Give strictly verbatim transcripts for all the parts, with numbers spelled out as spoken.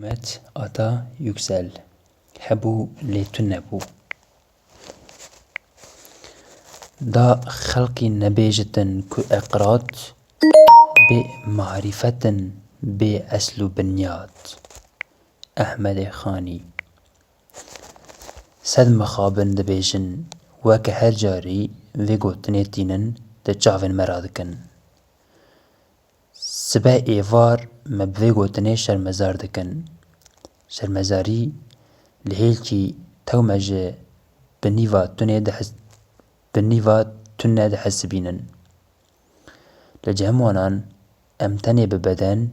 Muhammed Ata Yüksel. Hebû lê tu nebû. Da xelkî nebêjitin ku eqrat, bê marîfetin, bê esl û binyat. Ehmedê Xanî. Sed mixabin dibêjin, weke her carî vê gotinê tînin, di çavên me radikin. Sibe êvar me bi vê gotinê şermezar dikin. Şermezarî li hêlkî tew me ji bi nîva tunê dihes-, bi nîva tune dihesibînin. Li cem wanan em tenê bi beden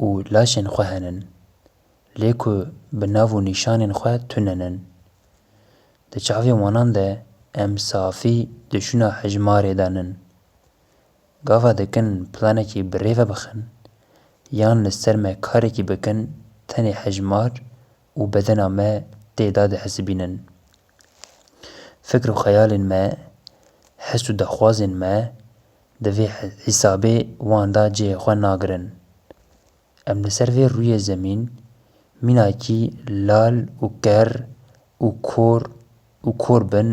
û laşên xwe henin, lê ku bi nav û nîşanên xwe tune nin. Di çavên wanan de em safî di şûna hejmarê de nin. Gava dikin planekî bi rê ve bixin, yan li ser me karekî bikin, tenê hejmar û bedena me tê de dihesibînin. Fikr û xeyalên me, hest û daxwazên me di vê he-, hîsabê wan de cihê xwe nagirin. Em li ser vê rûyê zemîn mînakî lal û ker û kor û kor bin,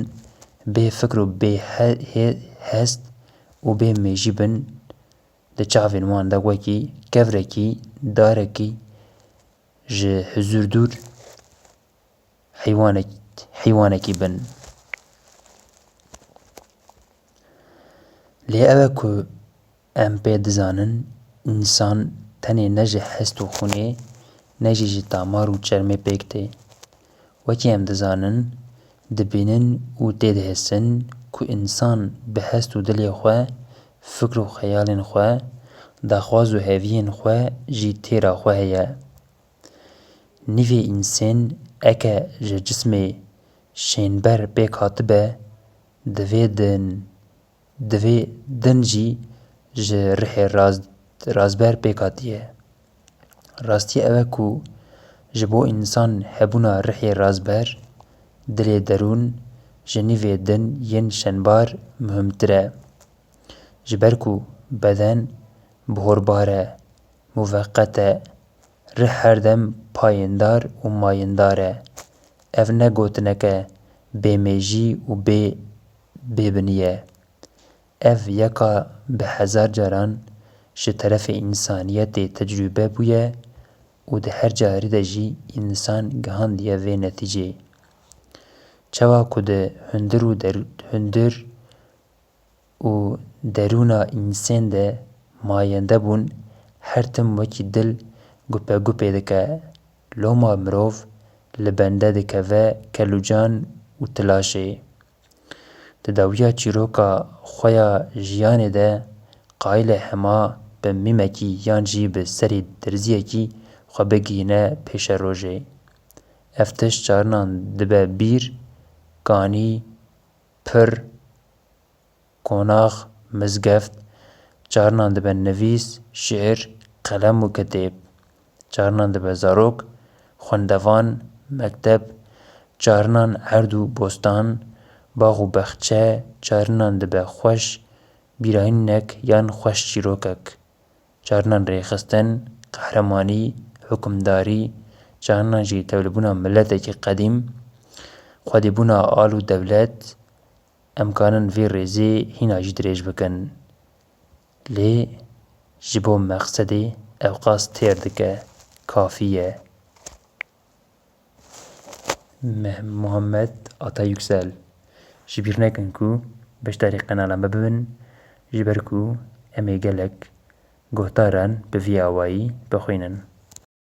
bê fikr û bê he-, hê-, hest û bê mêjî bin, di çavên wan de wekî kevrekî, darekî ji huzûr dûr heywanek-, heywanekî bin. Lê ew e ku em pê dizanin, însan tenê ne ji hest û xûnê, ne jî ji tamar û çermê pêk tê. Wekî em dizanin, dibînin û têdihesin ku însan bi hest û dilê xwe, fikr û xeyalên xwe, daxwaz û heviyên xwe jî têra xwe heye. Nîvê însên eke ji cismê şênber pêk hatibe, divê din, divê din jî ji rihê raz-, razber pêk hatiye. Rastî ew e ku ji bo însan hebûna rihê razber, dilê derûn, ji nîvê din yên şênbar muhimtir e. Ji ber ku beden bihorbar e, muveqet e, rih her dem payîndar û mayîndar e. Ev ne gotineke bêmêjî û bê, bêbinî ye. Ev yeka bi hezar caran ji terefê însaniyetê tecrûbe bûye û di her carî de jî însan gihandiye vê netîceyê. Çawa ku di hundir û der-, hundir û derûna însên de mayende bûn, her tim wekî dil gupegupê dike. Loma mirov li bende dikeve kelûcan û tilaşê. Di dawiya çîroka xwe ya jiyanê de qayîl e hema bi mîmekî yan jî bi serê derziyekî xwe bigihîne pêşerojê. Ev tişt carinan dibe bîr, kanî, pir, qonax, mizgeft, carinan dibe nivîs, şiir, qelem û kitêb, carinan dibe zarok, xwendevan, mekteb, carinan erd û bostan, bax û bexçe, carinan dibe xweş, bîrayînek yan xweş çîrokek, carinan rêxistin, qehremanî, hukimdarî, carinan jî tevlibûna miletekî qedîm, xwedîbûna al û dewlet, em karin vê rêzê hîna jî dirêj bikin. Lê ji bo meqsedê ewqas têr dike, kafî ye. Meh-, Muhammed Ata Yüksel. Ji bîr nekin ku beşdarî qenala me bibin, ji ber ku em ê gelek guhdaran bi vî awayî bixwînin.